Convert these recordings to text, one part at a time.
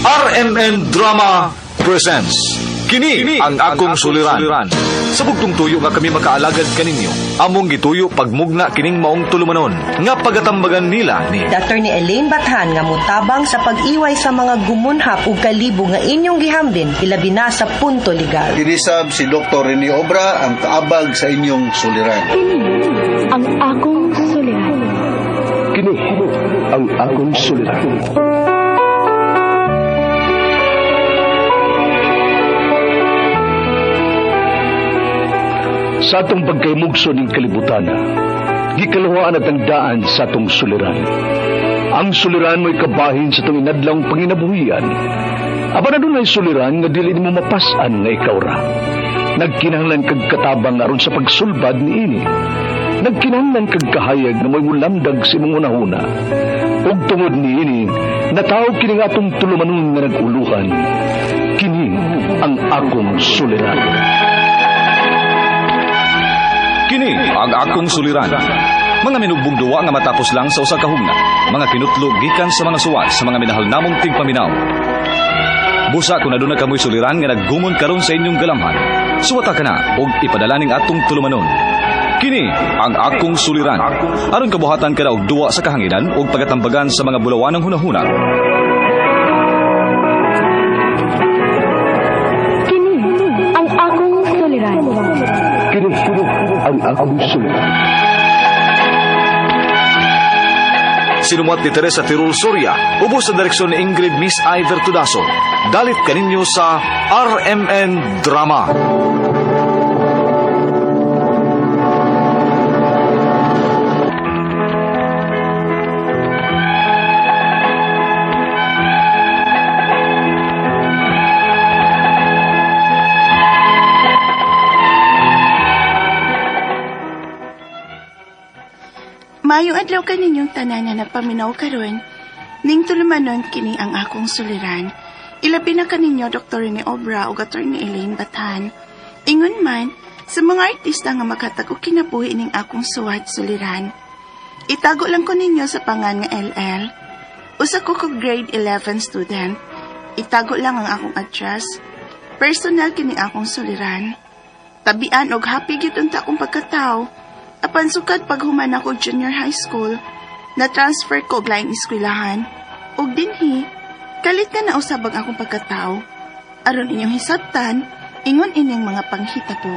RMN Drama presents Kini ang akong suliran. Sa bugtong tuyo nga kami makaalagad kaninyo, among gituyo pagmugna kining maong tulumanon nga pagatambagan nila ni Attorney Elaine Bathan nga mutabang sa pag-iway sa mga gumunhap ug kalibo nga inyong gihambin ilabi na sa punto legal. Kinisab si Dr. Rene Obra ang kaabag sa inyong suliran. Kini ang akong suliran. Kini ang akong suliran. Sa atong pagkaymugso ning kalibutan, gikaluhaan at ang daan sa atong suliran. Ang suliran mo'y kabahin sa atong inadlang panginabuhian. Apan adunay suliran nga dili nimo mapas-an nga ikaw ra. Nagkinahanglan kag katabang aron sa pagsulbad niini. Nagkinahanglan kag kahayag nga mo'y mulamdag sa imong hunahuna. Ug tungod niini, natawag kini nga atong tulumanon nga nag-uluhan. Kini ang akong suliran. Kini ang akong suliran. Mga minugbong duwa nga matapos lang sa usa ka hugna. Mga kinutlo gikan sa mga suwat sa mga minahal namong tigpaminaw. Busa kung aduna kamoy suliran nga naggumon karon sa inyong galamhan. Suwata ka na og ipadala ning atong tulumanon. Kini ang akong suliran. Aron kabuhatan ka na og duwa sa kahanginan ug pagatambagan sa mga bulawanang hunahuna. Kini ang akong suliran. Kini ang akong suliran. Sinumuat ni Teresa Tirul Soria, ubos sa direksyon ni Ingrid Miss Iver Tudaso. Dalit kaninyo sa RMN Drama. Maayong adlaw kaninyong tanan nga nagpaminaw karon. Ning tulumanon kini ang akong suliran. Ilabi na kaninyo Dr. Rene Obra ug Attorney Elaine Bathan. Ingon man sa mga artista nga makatag og kinabuhi ning akong suwat suliran. Itago lang ko ninyo sa pangan nga LL. Usa ko ko grade 11 student. Itago lang ang akong address. Personal kini akong suliran. Tabian og happy gyud unta akong pagkataw. Apan sukad paghuman ako og junior high school, na-transfer ko og laing eskwelahan. Ug dinhi, kalit na nausab ang akong pagkataw. Aron inyong hisabtan, ingon ining mga panghitabo.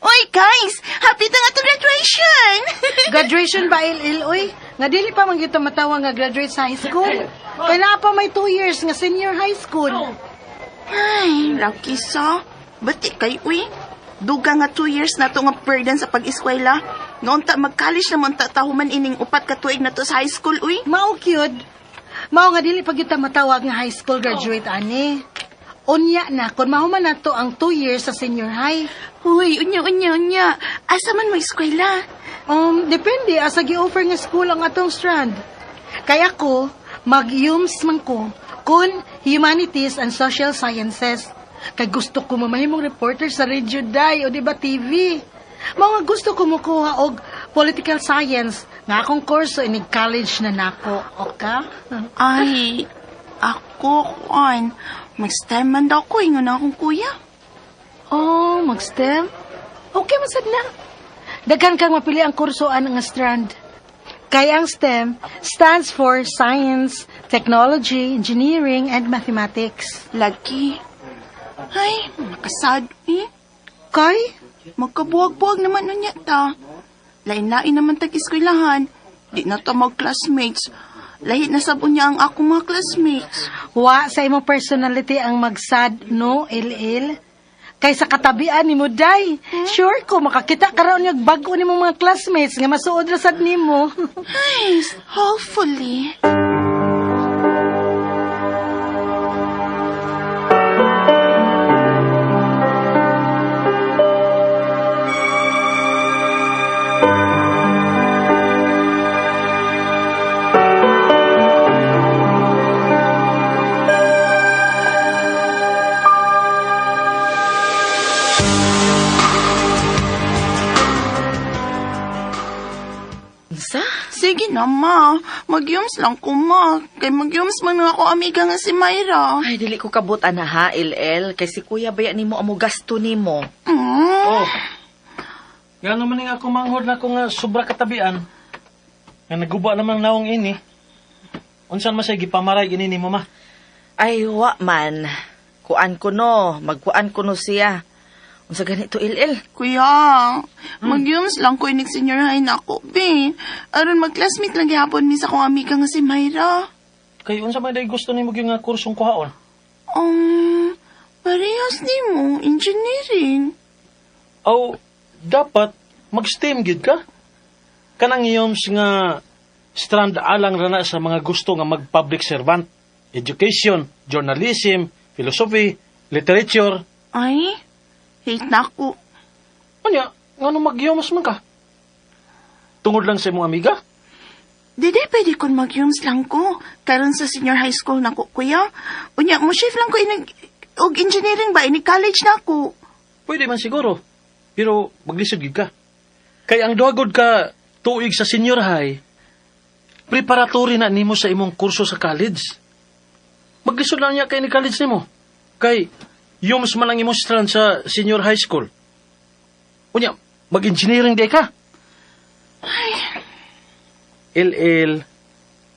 Oy guys, happy ta nga to graduation. Graduation ba, LL, oy? Nga dili pa man gyud ta matawa nga graduate sa high school. Kay naa pa may 2 years nga senior high school. Ay, lucky sa. Bati kay uy. Duga nga 2 years na to nga burden sa pag-eskwela. Noon ta mag-college na man ta tahuman ining 4 ka tuig na to sa high school, uy. Mao gyud. Mao nga dili pa gyud ta matawag nga high school graduate ani. Unya na kun mahuman na to ang 2 years sa senior high. Uy, unya, unya, unya. Asa man mo eskwela? Depende asa gi-offer nga school ang atong strand. Kay ako, mag-UMS man ko kun Humanities and Social Sciences. Kay gusto ko mamahimong reporter sa radio day o di ba TV. Mao nga gusto ko mukuha og political science nga akong kurso inig college na nako. Okay? Ay, ako, kuan. Mag-STEM man daw ko, ingon akong kuya. Oh, mag-STEM? Okay, masad na. Daghan kang mapili ang kursoan nga strand. Kay ang STEM stands for Science, Technology, Engineering, and Mathematics. Lagi. Ay, makasad, eh. Kay? Magkabuwag-buwag naman unya ta. Lain-lain naman tag-eskwelahan. Di na ta mag-classmates. Lahi na sab unya ang akong mga classmates. Wa sa imong personality ang magsad, no, il-il? Kay sa katabian nimo day. Sure ko makakita ka raon nga bag-o nimo mga classmates nga masuod ra sad nimo. Ay, hopefully. Sige na, ma. Magyums lang ko, ma. Kay magyums man nga ako amiga nga si Myra. Ay, dili ko kabut ana ha, LL. Kay si kuya baya nimo amo gasto nimo. Mm. Oh. Nga naman nga ako manghod na ko nga sobra katabian. Nga naguba naman naong ini. Unsan man siya gipamaray ini ni mama? Ay, wa man. Kuan ko no, magkuan ko no siya. Unsa ganito, LL? Kuya, magyums lang ko inig senior high na ako, be. Aron mag-classmate lang gihapon mi sa akong amiga nga si Myra. Kay unsa man day gusto nimo gyud nga kursong kuhaon? Parehas nimo, engineering. Aw, dapat mag-STEM gyud ka. Kanang iyoms nga strand alang rana sa mga gusto nga mag-public servant, education, journalism, philosophy, literature. Ay, hate na ako. Anya, ngano magyomos man ka? Tungod lang sa imong amiga? Dili, pwede kon mag-yums lang ko. Karon sa senior high school na ko, kuya. Unya, mo shift lang ko inig, og engineering ba, inig college na ako. Pwede man siguro. Pero maglisod gyud ka. Kay ang duhagod ka tuig sa senior high, preparatory na nimo sa imong kurso sa college. Maglisod lang niya kay ni college nimo. Kay yums man ang imong strand sa senior high school. Unya, mag-engineering di ka. LL,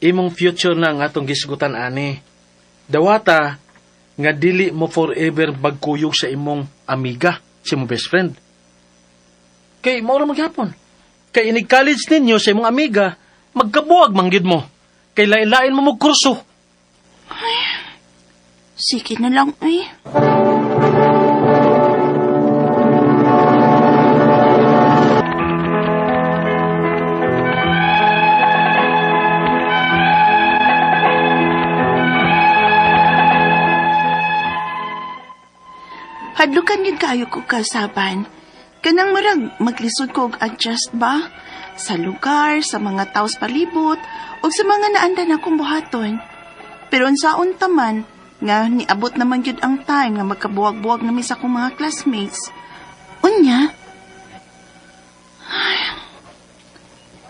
imong future na ang atong gisgutan ani. Dawata nga dili mo forever magkuyog sa imong amiga, sa imong best friend. Kay mao ra magyapon. Kay inig college ninyo sa imong amiga, magkabuag manggid mo. Kay lain-lain mo mo kurso. Sige na lang, eh. Hadlukan yun kayo ko kasaban. Kanang murag maglisod ko og adjust ba? Sa lugar, sa mga taos palibot, o sa mga naandan akong buhaton. Pero unsaon ta man, nga niabot naman gyud ang time nga magkabuwag-buwag nami sa akong mga classmates. Unya, ay,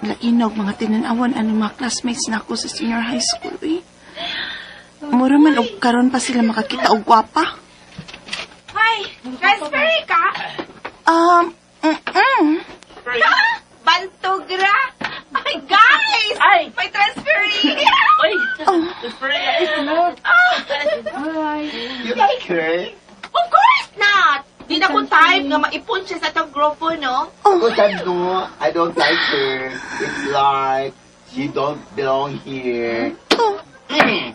lainog mga tinanawan ang mga classmates nako sa senior high school eh. Mura man og karon pa sila makakita og gwapa. Hi! Raspberry ka? Mm-mm. Bantugra? Ay, guys! Ay! May transferee! Oy! Oh, You like her? Of course not! Di na ko type nga maipon siya sa atong grupo, no? Ako said no, I don't like her. It's like she don't belong here. Oh. Ay!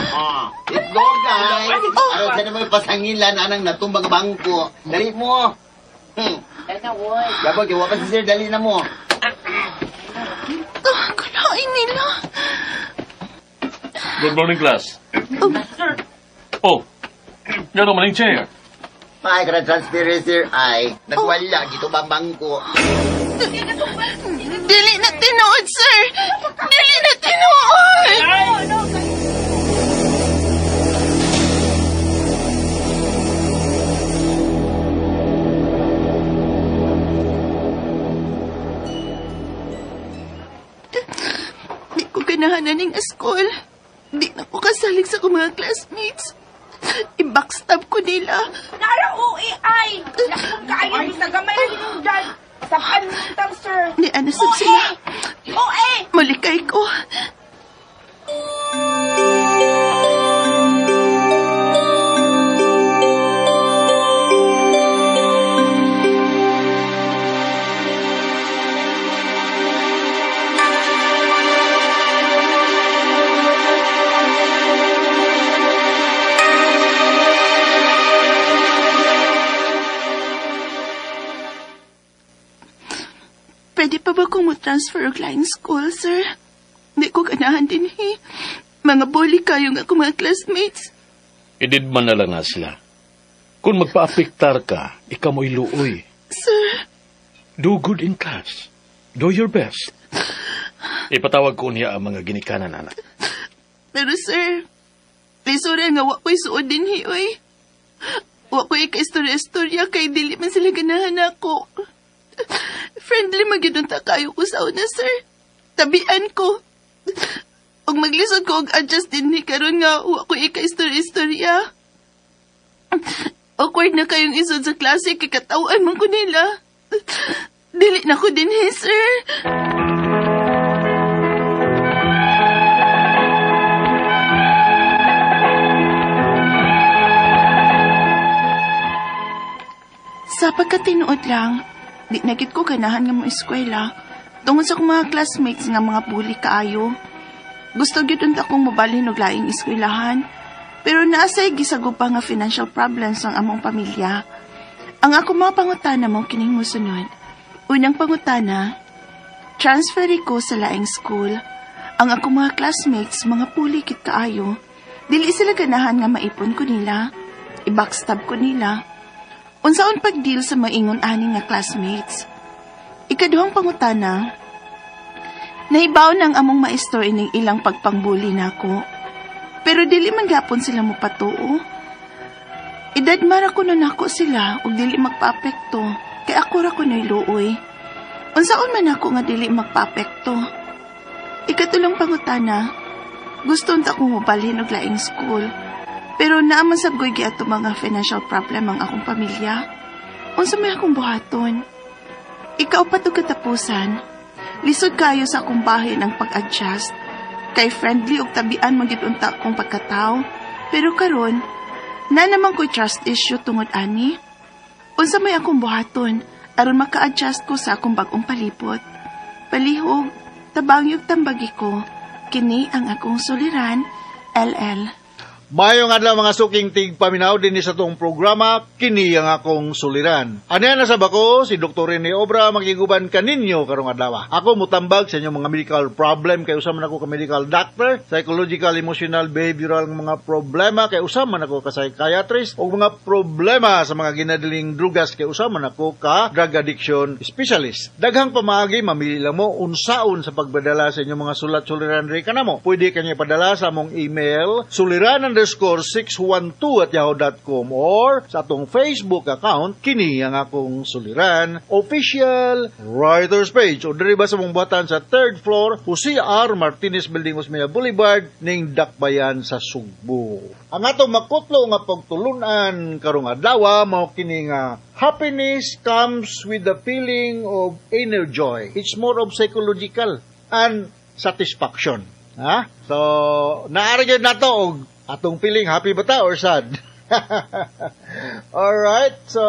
Ah, let's go guys. Aron sa naman pasangilan anang natumbang bangko. Dali mo. Yabog, iwa pa si sir, dali na mo. Ah, kalain nila. Good morning, class. Oh, ngano man yung chair? Ay, kada transfer sir, ay, nagwala, gito bang bangko. Dili na tinuod, sir! Dili na tinuod! Di ko ganahan na ning school. Di na ko kasalig sa akong mga classmates. I-backstab ko nila. Nara OAI! Nakong kaayo, bisa gamay na hinungdan. Sa panutang, sir. Ni ano sab sila. OA! Malikay ko. Pwede pa ba kong mo-transfer og line school, sir? Di ko ganahan din, he. Mga bully kayo nga akong mga classmates. Idid man na lang na sila. Kung magpa-apektar ka, ikaw mo'y luoy. Sir, Do good in class. Do your best. Ipatawag ko niya ang mga ginikanan, anak. pero sir, lisura nga wa ko'y suod din, he, oy. Wa ko'y kaistorya-istorya kay dili man sila ganahan ako. Friendly magyud unta kayo ko sa una, sir. Tabian ko. Ug maglisod ko og adjust dinhi karon nga wa ko ika-istorya-istorya. Awkward na kayong isod sa klase kay katawan man ko nila. Dili na ko dinhi, sir. Sa pagkatinuod lang, di na gid ko ganahan nga mo eskwela tungod sa akong mga classmates nga mga bully kaayo. Gusto gyud unta akong mobalhin og laing eskwelahan, pero naasay gisagupa nga financial problems ang among pamilya. Ang ako mga pangutana mo kining mosunod. Unang pangutana, transfer ko sa laing school. Ang akong mga classmates, mga puli kit kaayo. Dili sila ganahan nga maipon ko nila. I-backstab ko nila. Unsaon pag-deal sa maingon ani nga classmates? Ikaduhang pangutana, nahibaw ng among maestro ining ilang pagpangbuli nako. Pero dili man gapon sila mopatuo. Edad mara kuno nako sila ug dili magpaapekto kay ako ra kuno'y luoy. Unsaon man ako nga dili magpaapekto? Ikatulong pangutana, gusto unta akong mobalhin og laing school. Pero naa man sab ko'y giato mga financial problem ang akong pamilya. Unsa may akong buhaton? Ikaupat ug katapusan, lisod kayo sa akong bahin ang pag-adjust. Kay friendly ug tabian man gyud unta akong pagkatawo. Pero karon, na naman ko'y trust issue tungod ani. Unsa may akong buhaton aron maka-adjust ko sa akong bag-ong palibot? Palihog, tabangi ug tambagi ko. Kini ang akong suliran, LL. Mayong adlaw, mga suking tigpaminaw, dinhi sa atong programa "Kini ang Akong Suliran". Anya na sa bako si Dr. Rene Obra, makiguban kaninyo karong adlaw. Ako mutambag sa inyong mga medical problem kay usa man ako ka medical doctor, psychological, emotional, behavioral nga mga problema kay usa man ako ka psychiatrist, ug mga problema sa mga ginadiling drugas kay usa man ako ka drug addiction specialist. Daghang pamaagi, mamili lang mo unsaon sa pagpadala sa inyong mga sulat suliran diri kanamo. Pwede kanyo ipadala sa among email suliran_612@yahoo.com or sa atong Facebook account, "Kini ang Akong Suliran Official Writers Page, o diri ba sa mong buhatan sa third floor, Jose R. Martinez Building, Osmeña Boulevard, ning Dakbayan sa Sugbo. Ang atong makutlo nga pagtulunan karong adlaw mao kini nga happiness comes with the feeling of inner joy. It's more of psychological and satisfaction. Ha? So, naara gyud nato og atong feeling, happy ba ta or sad? Alright, so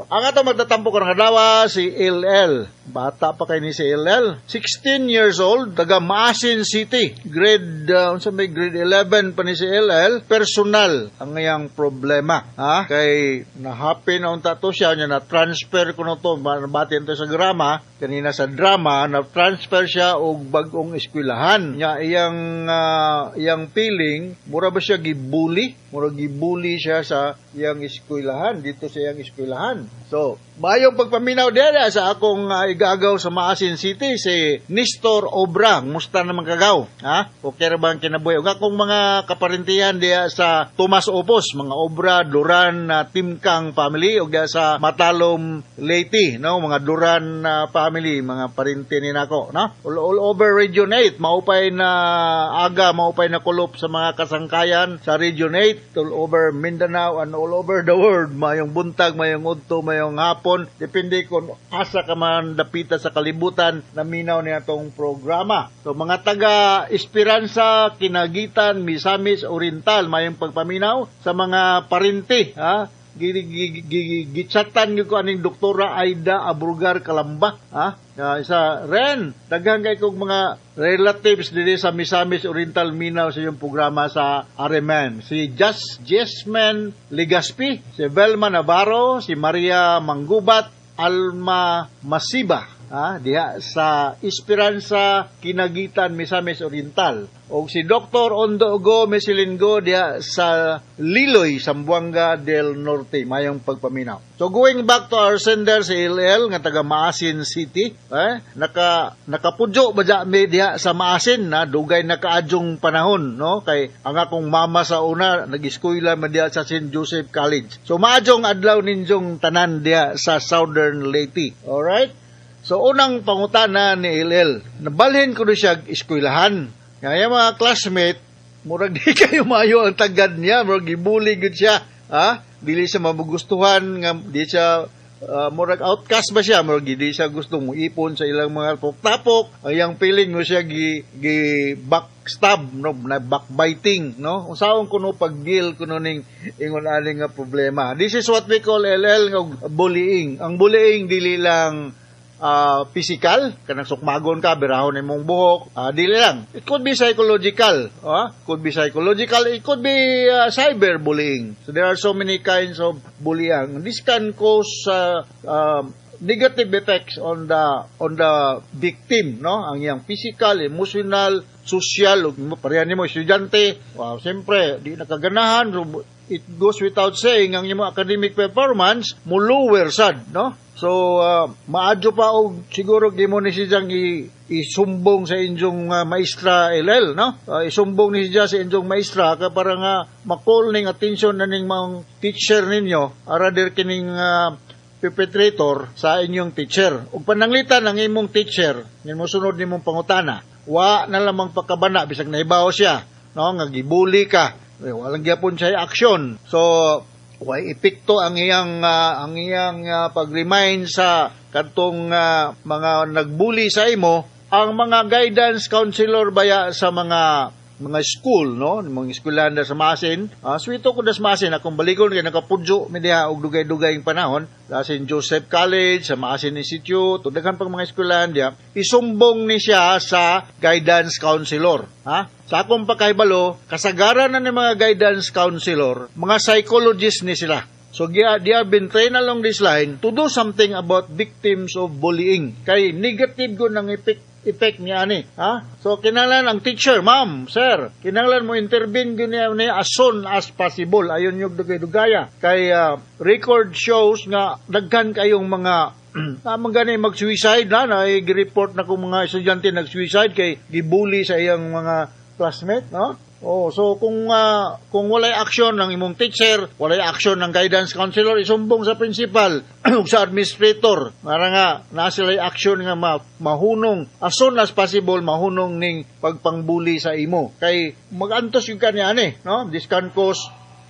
ang atong magtatampo karong adlaw si LL. Bata pa kay ni si LL. 16 years old, taga Maasin City. Grade unsa may grade 11 pa ni si LL. Personal ang iyang problema, ha? Kay na-happy na unta to siya nya na transfer kuno to, nabati to sa drama, kanina sa drama na transfer siya og bag-ong eskwelahan. Nya iyang feeling mura ba siya gibully? Mura gibully siya sa iyang eskwelahan, dito sa iyang eskwelahan. So, mayong pagpaminaw dere sa akong igagaw sa Maasin City, si Nestor Obra. Musta naman kagaw? Ha? Okay ra ba ang kinabuhi? Ug akong mga kaparentihan diya sa Tomas Opos, mga Obra, Duran, Timkang family, ug diya sa Matalom, Leyte, no? Mga Duran family, mga parente ni nako, no? All over Region 8, maupay na aga, maupay na kulop sa mga kasangkayan sa Region 8, all over Mindanao and all over the world. Mayong buntag, mayong udto, mayong hapon, depende kung asa ka man dapita sa kalibutan naminaw niya atong programa. So mga taga Esperanza, Kinagitan, Misamis Oriental, mayong pagpaminaw sa mga parente, ha? Gitsatan gyud ko aning Doktora Aida Abrugar Kalamba, ha? Isa ren daghan kay kog mga relatives dinhi sa Misamis Oriental minaw sa iyong programa sa RMN. Si Jas Jesmen Legaspi, si Velma Navarro, si Maria Manggubat, Alma Masiba, ha, diha sa Esperanza, Kinagitan, Misamis Oriental. O si Dr. Ondo Go Mesilingo diha sa Liloy, Zamboanga del Norte. Mayong pagpaminaw. So going back to our sender, si LL nga taga Maasin City, eh, nakapudyo ba dya mi diha sa Maasin na dugay nakaadyong panahon, no? Kay ang akong mama sa una nag-eskwela man diha sa St. Joseph College. So maadjong adlaw ninyong tanan diha sa Southern Leyte. Alright? So unang pangutana ni LL, nabalhin ko siya eskwelahan. Kaya mga classmate, murag di kayo maayo ang tagad niya, murag gibully gud siya. Ha? Dili siya magustuhan nga di siya murag outcast ba siya, murag di siya gusto mo ipon sa ilang mga tapok. Ang iyang feeling mo siya gi backstab, no, na backbiting, no? Unsaon kuno pag-deal kuno ning ingon ani nga problema? This is what we call, LL, nga bullying. Ang bullying dili lang physical, kanang sukmagon ka, birahon imong buhok, dili lang. It could be psychological, could be psychological, it could be cyberbullying. So there are so many kinds of bullying. This can cause negative effects on the victim, no? Ang iyang physical, emotional, social, ug pareha nimo estudyante, wow, siyempre di nakaganahan, so it goes without saying ang imong academic performance mo lower sad, no? So maadyo pa og siguro gimo ni siyang isumbong sa inyong maestra, LL, no? Isumbong ni siya sa inyong maestra ka para nga ma-call ning attention na ning mga teacher ninyo rather kining perpetrator sa inyong teacher. Ug pananglitan ang imong teacher, nin mo sunod nimong pangutana, wa na lamang pagkabana bisag nahibaw siya, no, nga gibully ka. Eh, walang gyapon siya aksyon. So way epekto ang iyang pag-remind sa kadtong mga nagbully sa imo. Ang mga guidance counselor baya sa mga school, no, mga eskwelahan sa Maasin, swito ko das Maasin, akong balikon kay nakapudyo mi diha og dugay-dugay panahon sa St. Joseph College, sa Maasin Institute ug daghan pang mga eskwelahan diha. Isumbong ni siya sa guidance counselor, ha? Sa akong pagkahibalo, kasagaran na ni mga guidance counselor, mga psychologist ni sila. So they have been trained along this line to do something about victims of bullying. Kay negative ko ng effect niya ani, ha? So kinahanglan ang teacher, ma'am, sir, kinahanglan mo intervene gyud niya ni as soon as possible. Ayon yung dugay-dugaya. Kay record shows nga daghan kayong mga tamang gani mag-suicide na report na kung mga estudyante nag-suicide kay gibully sa iyang mga classmate, no? Oh, so kung walay aksyon ng imong teacher, walay aksyon ng guidance counselor, isumbong sa principal ug sa administrator. Para nga naa sila aksyon nga mahunong as soon as possible, mahunong ning pagpangbully sa imo. Kay magantos gyud ka niya ani, no? This can cause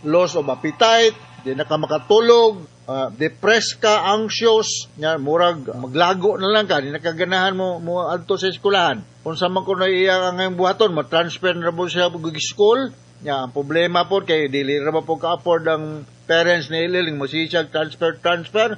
loss of appetite, di na ka makatulog, depressed ka, anxious, nya murag maglago na lang ka, di na ka ganahan mo adto sa eskwelahan. Unsa man kuno iya ang buhaton, ma-transfer na mo siya og school. Nya ang problema po kay dili ra ba po ka-afford ang parents ni LL mo siya transfer transfer,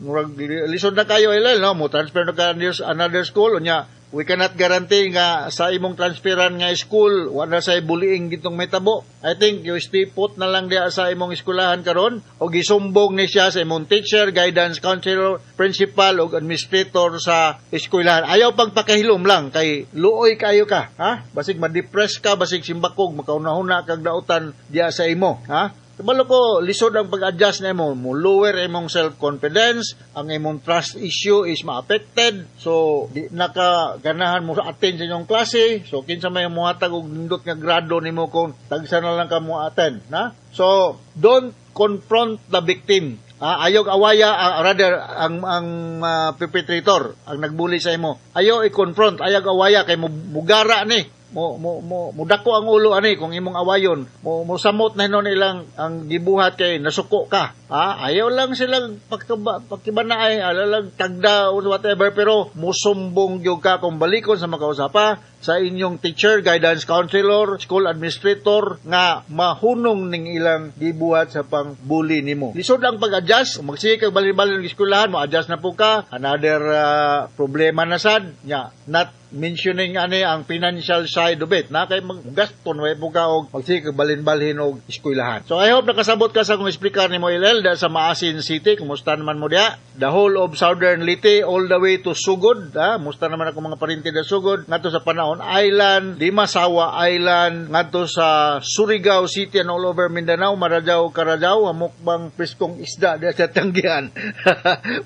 murag lisod na kayo, LL, no? Mo transfer na ka another school, unya we cannot guarantee nga sa imong transferan nga school wala sa bullying gitong mahitabo. I think you stay put na lang diha sa imong eskwelahan karon o gisumbong ni siya sa imong teacher, guidance counselor, principal ug administrator sa eskwelahan. Ayaw pagpakahilom lang kay luoy kayo ka, ha? Basig ma-depress ka, basig simbakog makaunahuna kag dautan diha sa imo, ha? Kabalo ko, lisod ang pag-adjust na imo. Mo lower imong self-confidence, ang imong trust issue is ma-affected. So, di naka ganahan mo attend sa inyong klase. So, kinsa may muhatag og nindot nga grado nimo kung tagsa na lang ka mo attend, na? So, don't confront the victim. Ah, ayaw awaya, rather ang perpetrator, ang nagbully sa imo. Ayaw i-confront, ayaw awaya kay mugara ni mo mudako ang ulo ani kung imong awayon, mo samot na hinon ilang ang gibuhat kay nasuko ka, ha? Ayaw lang sila pagkaba pagkibanaay, ayaw lang tagda or whatever, pero musumbong gyud ka kung balikon sa makausapa sa inyong teacher, guidance counselor, school administrator nga mahunong ning ilang gibuhat sa pangbully nimo. Lisod ang pag-adjust, kung magsige kag balin-balin ng eskwelahan, mo adjust na po ka, another problema na sad, nya, not mentioning ani ang financial side of it, na kay maggasto na po ka og magsige kag balin-balhin og eskwelahan. So I hope nakasabot ka sa akong explicar nimo, LL, da sa Maasin City. Kumusta naman mo diha? The whole of Southern Leyte all the way to Sugod, ha? Musta naman ako mga parinti da Sugod ngadto sa panahon. Lamon Island, Limasawa Island, ngadto sa Surigao City and all over Mindanao, Maradjaw, Karadjaw, hamukbang preskong isda diya sa tanggihan.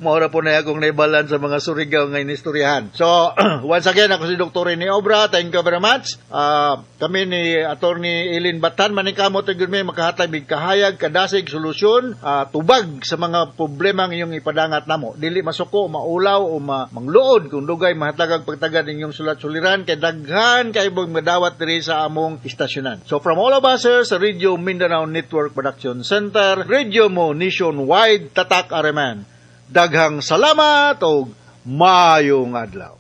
Mao ra po na akong naibalan sa mga Surigao nga inistoryahan. So, once again, ako si Dr. Rene Obra. Thank you very much. Kami ni Attorney Eileen Batan, manikamot gyud mi makahatag mig kahayag, kadasig, solusyon, tubag sa mga problema ng inyong ipadangat namo. Dili masuko, maulaw o mangluod kung dugay mahatagag pagtagad inyong sulat-suliran kay daghan kay mong madawat diri sa among istasyonan. So from all of us here sa Radio Mindanao Network Production Center, Radio Mo Nationwide, Tatak Areman. Daghang salamat og maayong adlaw.